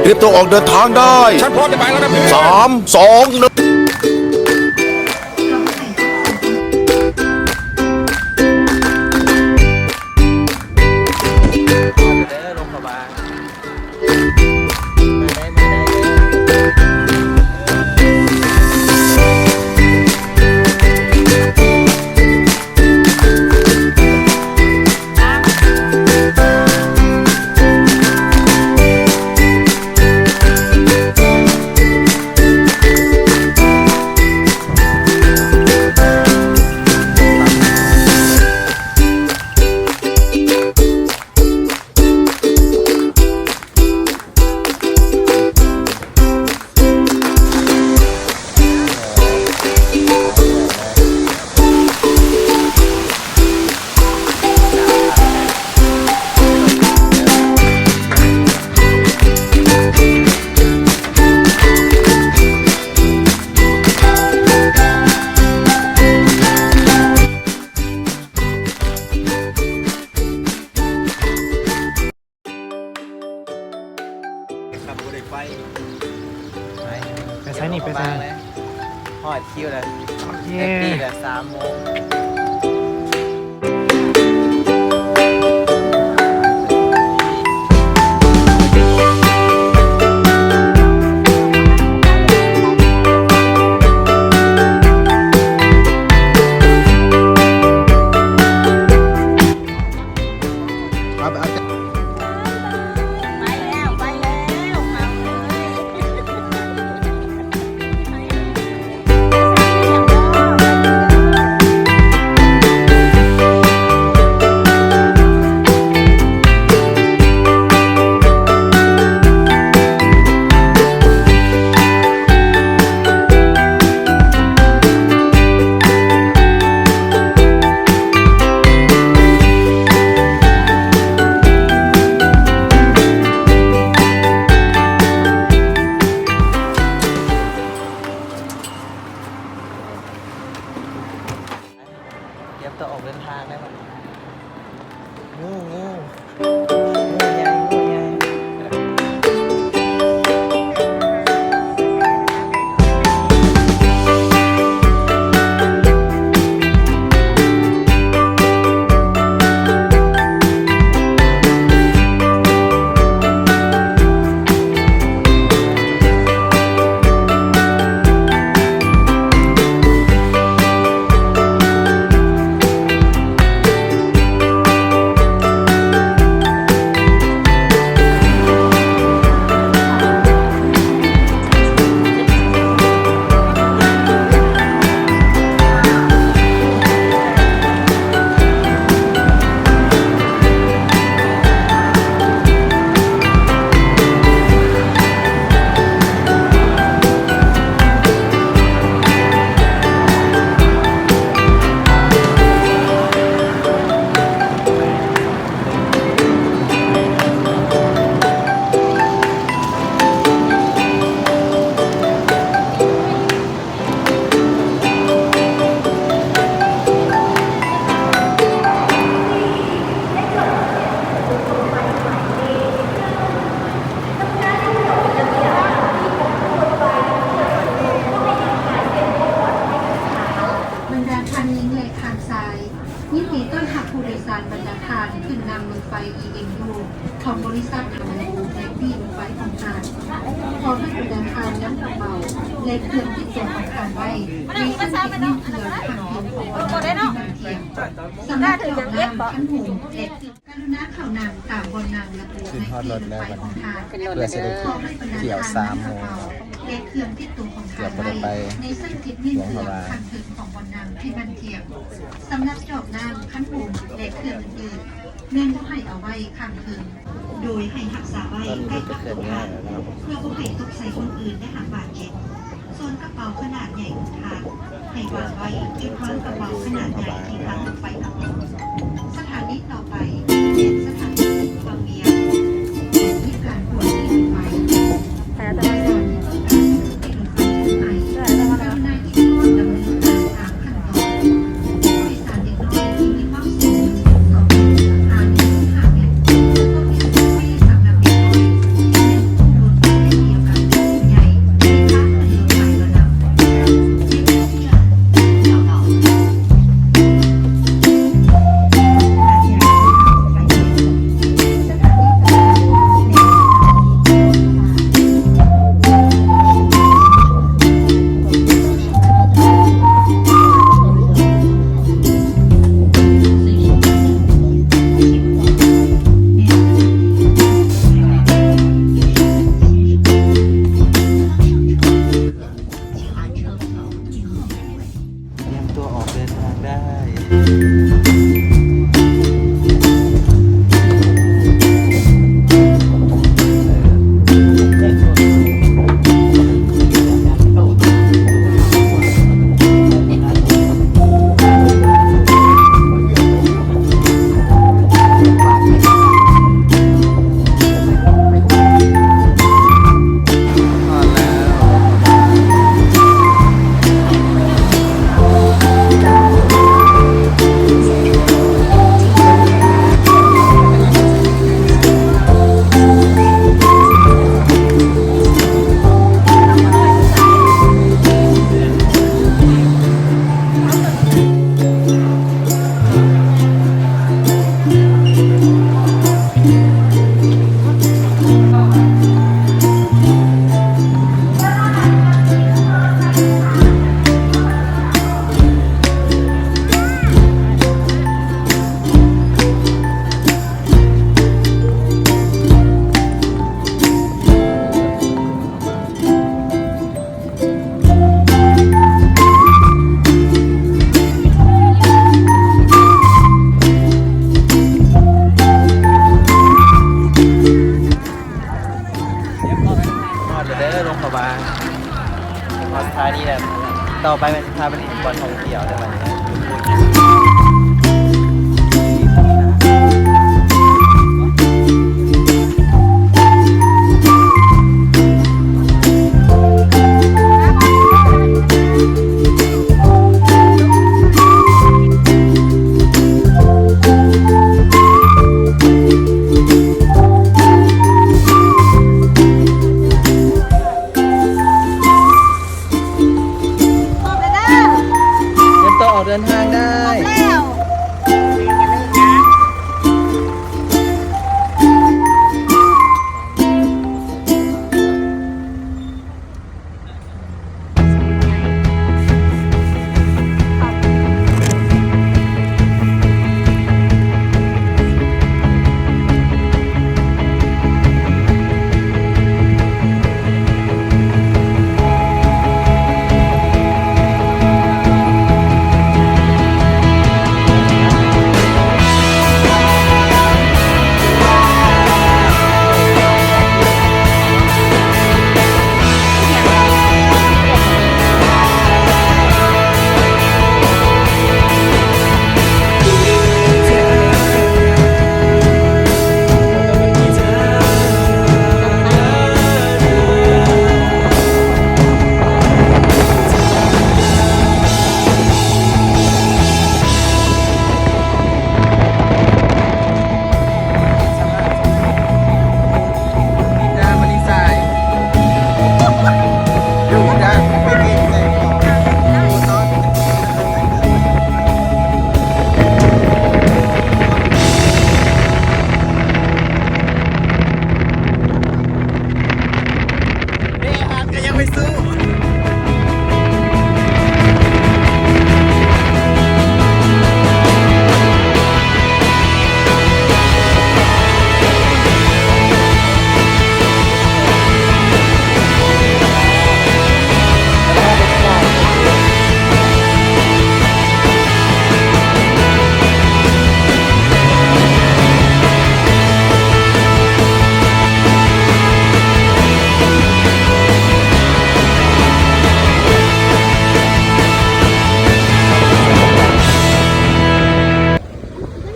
เตรียมตัวออกเดินทางได้ ฉันพร้อมจะไปแล้วนะพี่ สาม สอง หนึ่ง เด้อ ลงกระบะ มาได้ มาได้ เด้อครับ บ่ได้ไป ไป ไปไสนี่ ไปไส ฮอดคิวแล้ว โอเค แฮปปี้แล้ว สามโมง ครับ อาจารย์ ไปแล้ว ไปแล้ว เขาเอ้ย เตรียมตัวออกเดินทางแล้ว งู งู งูใหญ่ งูใหญ่ ບັນດາທ່ານຍິງ ແລະ ທ່ານຊາຍ. ຍິນດີຕ້ອນຮັບຜູ້ໂດຍສານບັນດາທ່ານຂຶ້ນນັ່ງລົດໄຟ ອີເອັມຢູ ຂອງບໍລິສັດທາງການແລກປ່ຽນລົດໄຟຂອງທ່ານ. ຂໍໃຫ້ບັນດາທ່ານນຳກະເປົາ ແລະ ເຄື່ອງຕິດຕົວຂອງທ່ານໄວ້ໃນຊັ້ນເກັບເງິນເພື່ອທາງເທິງຂອງບັນດາທີ່ມາທ່ຽວ. ສຳລັບຈອກນ້ຳ ຄັນຫຸມ ແລະ ເຄື່ອງ ກະລຸນາເຂົ້ານັ່ງຕາມບ່ອນນັ່ງລະບຸໃນປີ້ລົດໄຟຂອງທ່ານ. ເພື່ອຊິໄດ້ທ່ຽວສາມໂມງ ແລະ ເຄື່ອງຕິດຕົວຂອງທ່ານໄວ້ໃນຊັ້ນເກັບເງິນເຄື່ອງຂ້າງເທິງຂອງບ່ອນນັ່ງທີ່ມາທ່ຽວ. ສຳລັບຈອກນ້ຳ ຄັນຫຸມ ແລະ ເຄື່ອງອື່ນໆ ແມ່ນບໍ່ໃຫ້ເອົາໄວ້ຂ້າງເທິງ ໂດຍໃຫ້ຮັກສາໄວ້ໃກ້ກັບໂຕທ່ານ ເພື່ອບໍ່ໃຫ້ຕົກໃສ່ຄົນອື່ນ ແລະ ຫາກບາດເຈັບ. ສ່ວນກະເປົາຂະໜາດໃຫຍ່ຂອງທ່ານ ໃຫ້ວາງໄວ້ຈຸດວາງກະເປົາຂະໜາດໃຫຍ່ທີ່ທາງລົດໄຟຮັບເອົາ. ສະຖານີຕໍ່ໄປແມ່ນສະຖານີວັງວຽງ ບໍລິການກວດທີ່ລົດໄຟ. ໂດຍສານທີ່ຕ້ອງການຂຶ້ນລົດໄຟເຄື່ອນໄໝ ກະລຸນາຮີບຮ້ອນດຳເນີນຕາມ ຂັ້ນຕອນ. ຜູ້ໂດຍສານເດັກນ້ອຍທີ່ມີຄວາມສູງສອງຈຸດຫ້າແມັດ ຈະຕ້ອງມີລົດໄຟສຳລັບເດັກນ້ອຍ ແລະ ຜູ້ລົດໄຟ ຮອດແລ້ວເດີ ຫຼວງພະບາງ ຮອດສະຖານີແລ້ວ. ຕໍ່ໄປແມ່ນຊິພາໄປຫຼິ້ນບ່ອນທ່ອງທ່ຽວເດີບັດນີ້. ຄອບແລ້ວເດີ ຕຽມຕົວອອກເດີນທາງໄດ້ ຄອບແລ້ວ.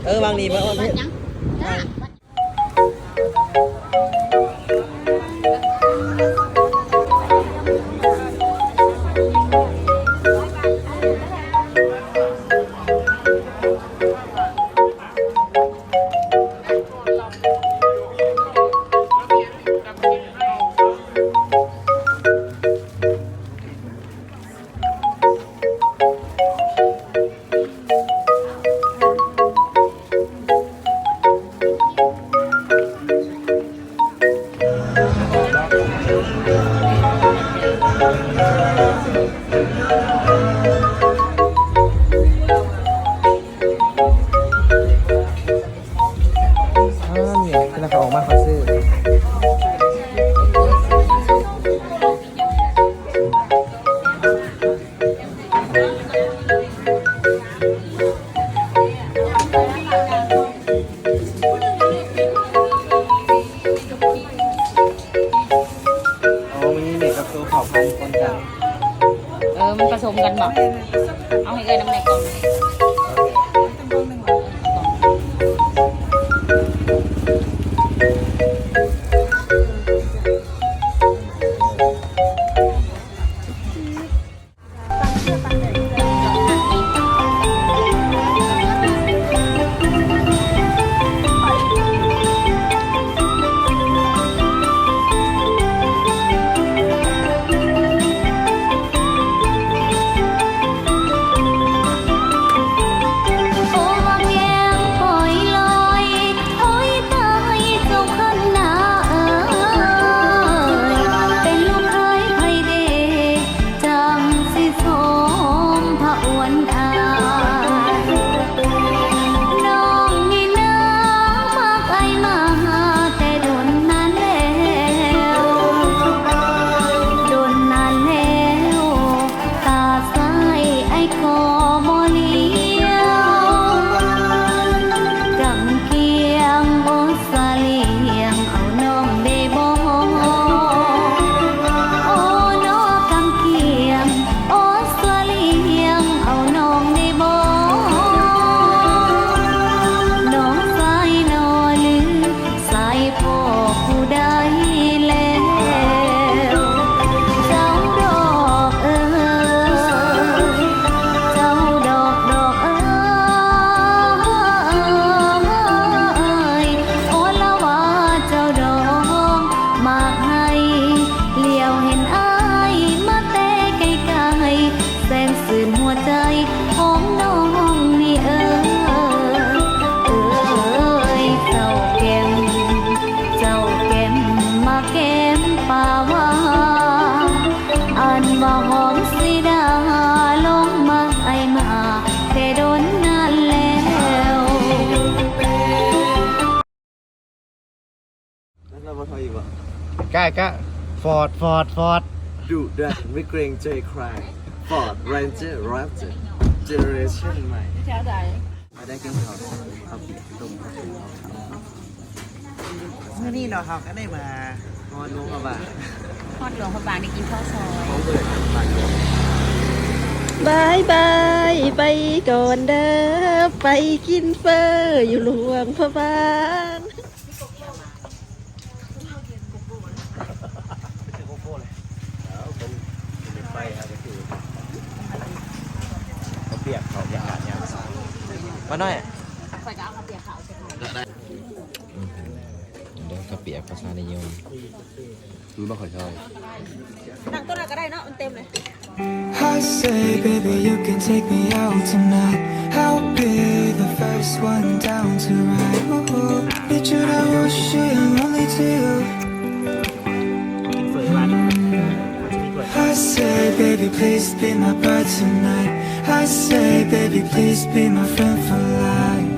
ເອີ ວາງນີ້ ເບິ່ງ ເບິ່ງ.ອ້າວ ນີ້ ເວລາເຂົາອອກມາ ເຂົາຊື້. ອໍ ມື້ນີ້ແມ່ກັບໂຕເຜົ່າພັນປົນກັນ. ເອີ ມັນປະສົມກັນບໍ? ເອົາໃຫ້ເອື້ອຍນຳແດ່ກ່ອນ. ກະ Ford Ford Ford ดุดันไม่เกรงใจใคร Ford Ranger Raptor Generation ใหม่ แถวใด บ่ได้กินข้าว ข้าวเปียก ต้มข้าวเปียก มื้อนี้เนาะ เฮาก็ได้มาฮอดหลวงพระบาง ฮอดหลวงพระบางได้กินข้าวซอย ບາຍບາຍ ໄປກ່ອນເດີ ໄປກິນເຝີຢູ່ຫຼວງພະບາງ. ເອົາ ເປັນ ເປັນໄຟ ເອົາໄປຄື ເຂົາວປຽກ ເຂົາວປຽກ ອາກາດຍາມເຊົ້າ ປ້ານ້ອຍ ຂ້ອຍກໍເອົາເຂົ້າປຽກເຂົ້າໃສ່ ອືມ ເດີ ເຂົ້າວປຽກ ປະຊານິຍົມ ຄືບໍ່ຄ່ອຍຊອຍ ນັ່ງໂຕນັ້ນກໍໄດ້ເນາະ ມັນເຕັມເລີຍ. I say, baby, you can take me out tonight. I'll be the first one down to ride. Ooh, ooh. 你知道我是很lonely 只有 I say, baby, please be my bride tonight. I say, baby, please be my friend for life.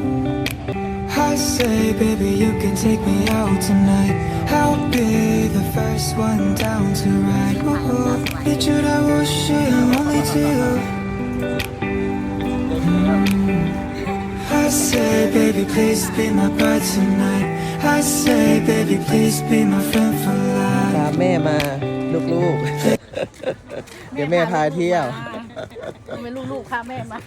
I say, baby, you can take me out tonight. I'll be the first one down to ride. Ooh, ooh. 你知道我是很lonely 只有 I say, baby, please be my bride tonight. I say, baby, please be my friend for life. ພາແມ່ມາ ລູກໆ ດຽວແມ່ພາທ່ຽວ ແມ່ພາລູກໆມາ ແມ່ນລູກໆພາແມ່ມາ.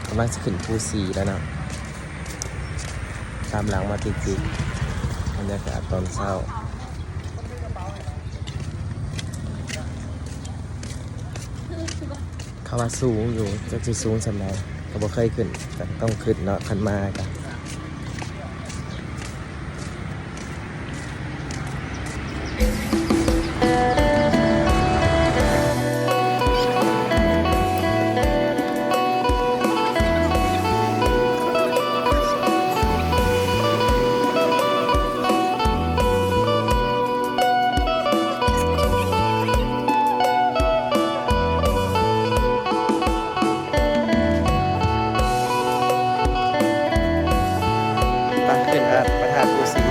ກຳລັງຊິຂຶ້ນພູສີ່ແລ້ວເນາະ ຕາມຫຼັງມາຕິດໆ ບັນຍາກາດຕອນເຊົ້າ. ເຂົາວ່າສູງຢູ່ ຈັກຊິສູງສ່ຳໃດ ກໍບໍ່ເຄີຍຂຶ້ນ ກໍຕ້ອງຂຶ້ນເນາະ ຄັນມາກໍ. ຕັ້ງຂຶ້ນ ອ່າ ພະທາດພູສີ.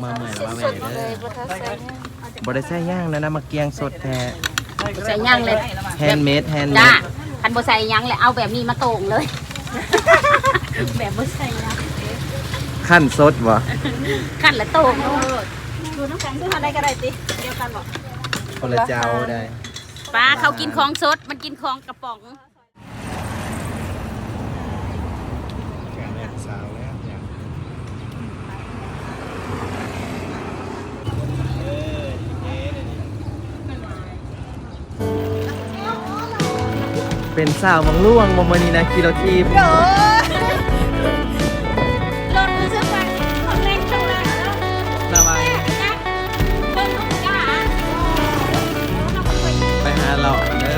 ມາເມື່ອຍແລ້ວວ່າແມ່ເດີ ບໍ່ໄດ້ໃສ່ຫຍັງນະ ນ້ຳໝາກກຽງສົດແທ້ ບໍ່ໃສ່ຫຍັງເລີຍ ແຮນເມດ ແຮນເມດ ຈ້າ ຄັນບໍ່ໃສ່ຫຍັງແລ້ວ ເອົາແບບນີ້ມາໂຕ່ງເລີຍ ແບບບໍ່ໃສ່ຫຍັງ ຄັ້ນສົດບໍ່? ຄັ້ນແລ້ວໂຕ່ງໂລດ ຢູ່ນຳກັນ ຊື້ອັນໃດກໍໄດ້ຕິ ດຽວກັນບໍ່? ຄົນລະເຈົ້າໄດ້ ປ້າ ເຂົາກິນຂອງສົດ ມັນກິນຂອງກະປ໋ອງ. ເປັນສາວວັງຫຼວງບໍ່ມື້ນີ້ນະ ຂີ່ລົດຖີບ ໂອ້ຍ ລົດຄືຊິໄປ ເຂົາເລັ່ງເທົ່າໃດ ລະວັງ ໄປຫາເລາະເດີ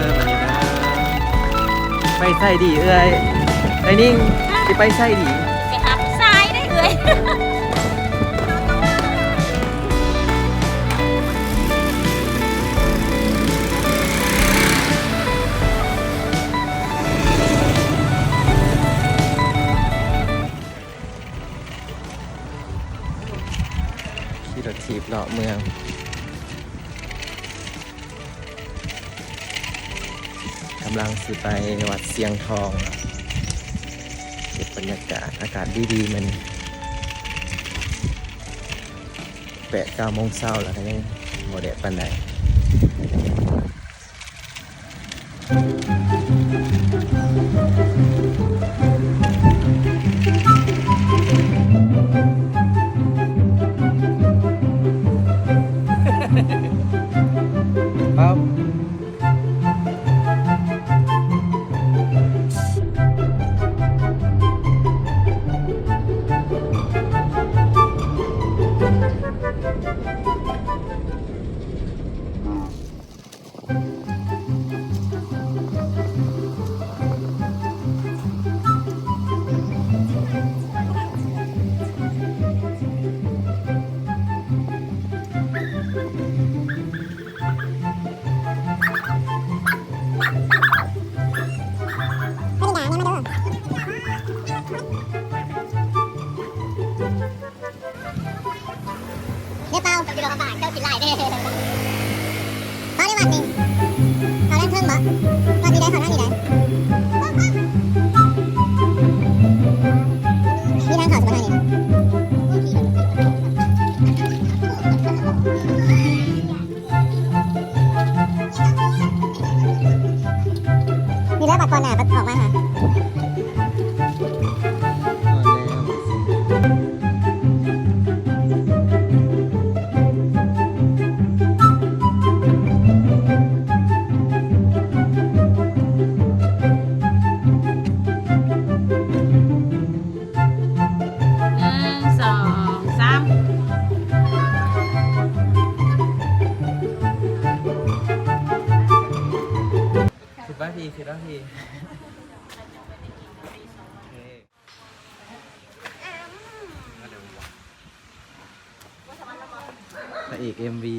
ໄປໃສດີເອື້ອຍ? ໄອ້ນິງ ຊິໄປໃສດີ? ໄປຫາຜູ້ຊາຍເດ້ເອື້ອຍ. ຂີ່ລົດຖີບເລາະເມືອງ ກຳລັງຊິໄປວັດຊຽງທອງ ເກັບບັນຍາກາດ ອາກາດດີໆ ມື້ນີ້ ແປດເກົ້າໂມງເຊົ້າແລ້ວ ກໍຍັງບໍ່ແດດປານໃດ. ເດີເປົາ ເຈົ້າຊິຫຼາຍເດ້ ເປົາ ໃນວັດນີ້ ເຂົາທາງເທິງບໍ່? ວັດນີ້ໄດ໋ ເຂົາທາງນີ້ໄດ໋ ມີທາງເຂົ້າສະບໍ່ທາງນີ້ນະ? ນີ້ແຫຼະ ບັດກ່ອນໜ້າ ບັດອອກມາຫາ. ໜຶ່ງ ສອງ ສາມ ຂຶ້ນມາພີ້ ຂຶ້ນມາພີ້ ໂອເຄ. ພະເອກເອັມວີ.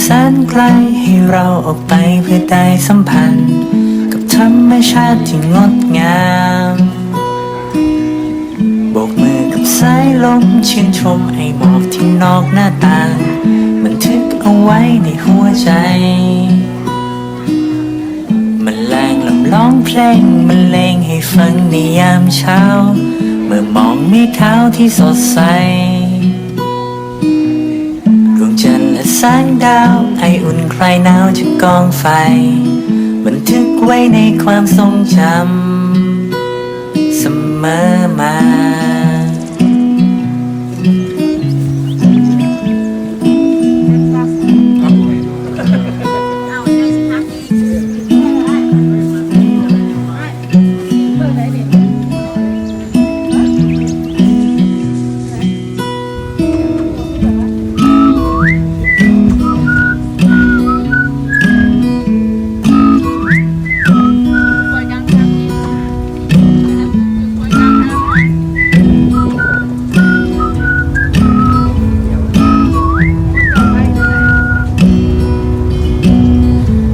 ແສນໄກລໃຫ້ເຮົາອອກໄປເພື່ອໄດ້ສຳພັນກັບທຳມະຊາດທີ່ງົດງາມ. ໂບກມືກັບສາຍລົມ ຊື່ນຊົມໄອ້ໝອກທີ່ນອກໜ້າຕ່າງ ບັນທຶກເອົາໄວ້ໃນຫົວໃຈ. ມະແລງລຳຮ້ອງເພລງ ບັນເລງໃຫ້ຟັງໃນຍາມເຊົ້າ ເມື່ອມອງເມກຂາວທີ່ສົດໃສ. ດວງຈັນ ແລະ ແສງດາວ ໄອອຸ່ນຄລາຍໜາວຈາກກອງໄຟ ບັນທຶກໄວ້ໃນຄວາມຊົງຈຳສະເໝີມາ.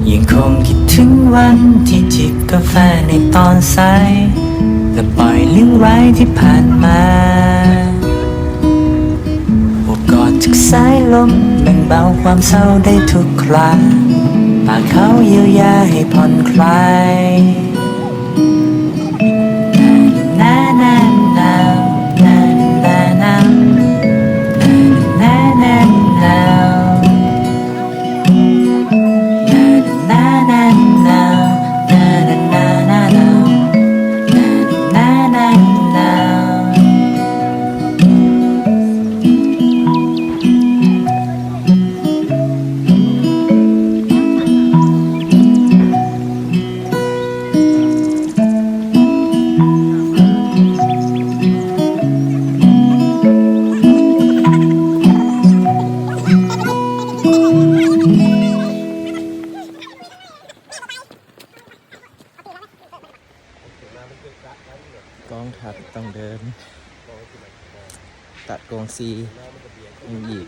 ຍັງຄົງຄິດເຖິງວັນທີ່ຈິບກາແຟໃນຕອນສາຍ ແລະ ປ່ອຍລືມໄວ້ທີ່ຜ່ານມາ. ໂອບກອດຈາກສາຍລົມ ແບ່ງເບົາຄວາມເສົ້າໄດ້ທຸກຄຣາ ປາກເຂົາຢຽວຢາໃຫ້ຜ່ອນຄລາຍ.ກອງທັບຕ້ອງເດີນ ຕັດກອງຊີຍັງອີກ.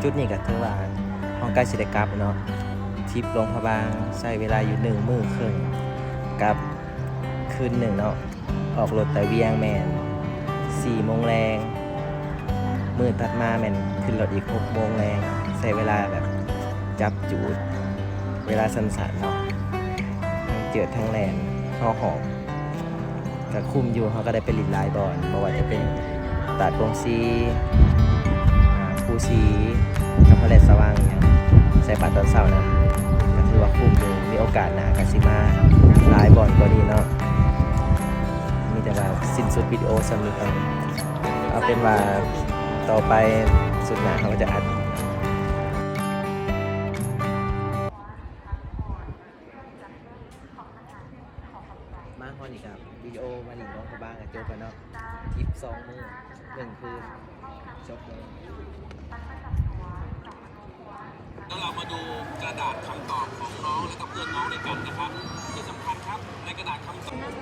ຈຸດນີ້ກໍຖືວ່າເຮົາໃກ້ຊິໄດ້ກັບແລ້ວເນາະ. ທຣິບຫຼວງພະບາງໃຊ້ເວລາຢູ່ໜຶ່ງມື້ເຄິ່ງ ກັບຄືນໜຶ່ງເນາະ. ອອກລົດແຕ່ວຽງແມ່ນສີ່ໂມງແລງ, ມື້ຖັດມາແມ່ນຂຶ້ນລົດອີກຫົກໂມງແລງ. ໃຊ້ເວລາແບບຈັບຈູດ ເວລາສັ້ນໆເນາະ, ທັງເຈີດທັງແລ່ນ ເຮົາຫອບ ກໍຄຸ້ມຢູ່. ເຮົາກໍໄດ້ໄປຫຼິ້ນຫຼາຍບ່ອນ ບໍ່ວ່າຈະເປັນຕາດກົງຊີ, ອາ ພູຊີ, ກັບພະແລດສະຫວ່າງຫຍັງ ໃສ່ບາດຕອນເຊົ້ານຳ ກໍຖືວ່າຄຸ້ມຢູ່. ມີໂອກາດໜ້າກໍຊິມາຫຼາຍບ່ອນກວ່ານີ້ເນາະ. ມີແຕ່ວ່າສິ້ນສຸດວິດີໂອສ່ຳນີ້ກ່ອນ. ເອົາເປັນວ່າຕໍ່ໄປສຸດໜ້າເຮົາກໍຈະອັດ. ມາຮອດນີ້ກໍວິດີໂອມາຫຼິ້ນຫຼວງພະບາງກໍຈົບແລ້ວເນາະ. ທຣິບສອງມື້ໜຶ່ງຄືນ ຈົບເລີຍ. แล้วเรามาดูกระดาษคำตอบของน้องและก็เพื่อนน้องด้วยกันนะครับ ที่สำคัญครับ ในกระดาษคำตอบ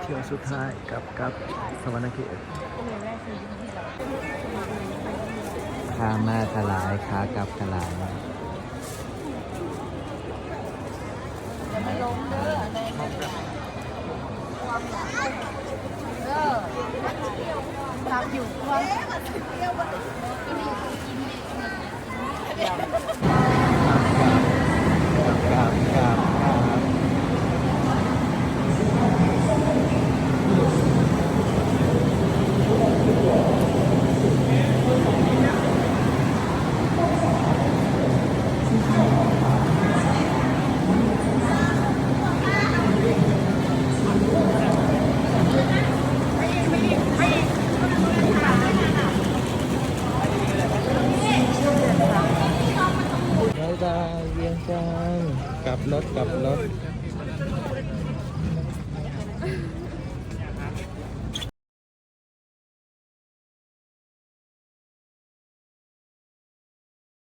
ທ່ຽວສຸດທ້າຍກັບ ກັບສະຫວັນນະເຂດ. ຂາມາກໍຫຼາຍ ຂາກັບກໍຫຼາຍ. ບາຍບາຍ ວຽງຈັນ, ກັບລົດ ກັບລົດ.